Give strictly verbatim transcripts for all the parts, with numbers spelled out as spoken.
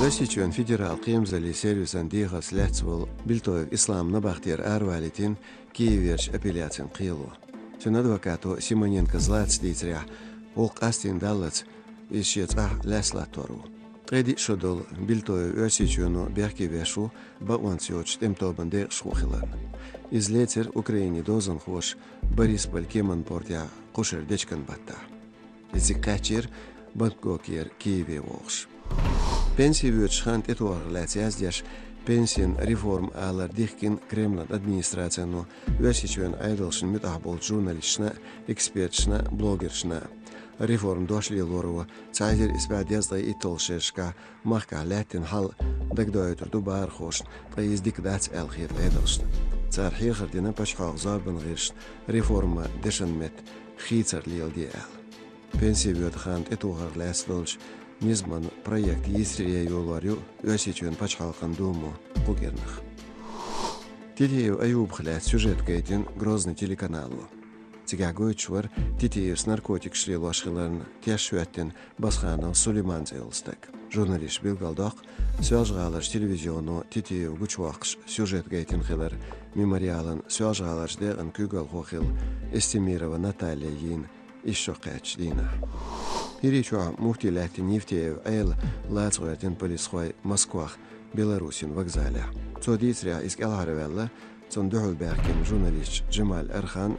Оьрсийчоьнан федералан кхерамзаллин сервисан дехарца лаьцна волу Бельтоев Ислам набахтера аравалийтина Киеверчу апелляцин кхело. Цуьнан адвокато Симоненко Златас дийцарехь, вукху къастийна даллалц иза шен цӀахь лаьцна латтор ву. Ткъе диъ шо долу Бельтоев Оьрсийчоьно бехке веш ву бакъонца йоцучу тӀеман тобанан декъашхо хиларна. Иза лецира Украинин дозанхоша Борисполь кеманан портехь кхушара дечкен баттахь. Иза цига кхаьчнера Бангкокера Киеве вогӀуш. Пенси воьдучу хан тӀетохарх лаьцна яздеш, пенсийн реформа алар дихкина Кремлан администрацино Оьрсийчоьнан Ӏедалшна муьтӀахь болчу журналисташна, эксперташна, блогершна. Реформа дош лелоро ца хьаьжира исс бӀе дезткъе итталгӀачу шерашкахь махкахь лаьттина хьал дагадоуьйтур ду бахархошна, ткъа иза дика дац аьлла хета Ӏедалшна. Цара хьехар дина пачхьалкхан зорбанан гӀирсашна реформа дешан метта хийцар леладе аьлла. Пенси воьду хан тӀетохарх лаьцна долчу низаман проект йийсаре йолор ю Оьрсийчоьнан пачхьалкхан думо кху кӀирнах. Титиев Аюбах лаьцна сюжет гайтина Грозный телеканало. Цигахь гойтуш вара Титиевс наркотикаш лелош хиларна теш хӀоьттина Басханов Сулейман цӀе йолу стаг. Журналисташа билгалдоккху, Соьлжа-ГӀаларчу телевизионо Титиев гучувоккхуш сюжет гайтина хилар Мемориалан Соьлжа-ГӀаларчу декъан куьйгалхо хилла Эстемирова Наталья йийна исс шо кхаьчначу дийнахь. ХӀирийчохь муфти лаьттина Евтеев Ӏела лаца гӀоьртина полисхойн Москвахь Беларусин вокзалехь. Цо дийцарехь, иза кӀелхьарваьлла, цунна дуьхьал баьхкина журналисташ Джемаль Архан,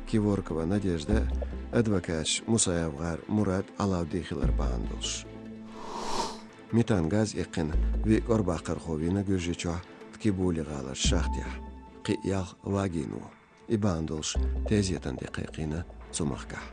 Киворкова Надежда, адвокаташ Мусаев ГӀар Мурад, Ӏалавди хилар бахьана долуш. Метан газ иккхина виъ кӀорбаккхархо вийна Гуьржийчохь Ткибули гӀаларчу шахтехь. Кхин а ялх вагийна ву. И бахьана долуш тезетан де кхайкхийна цу махкахь.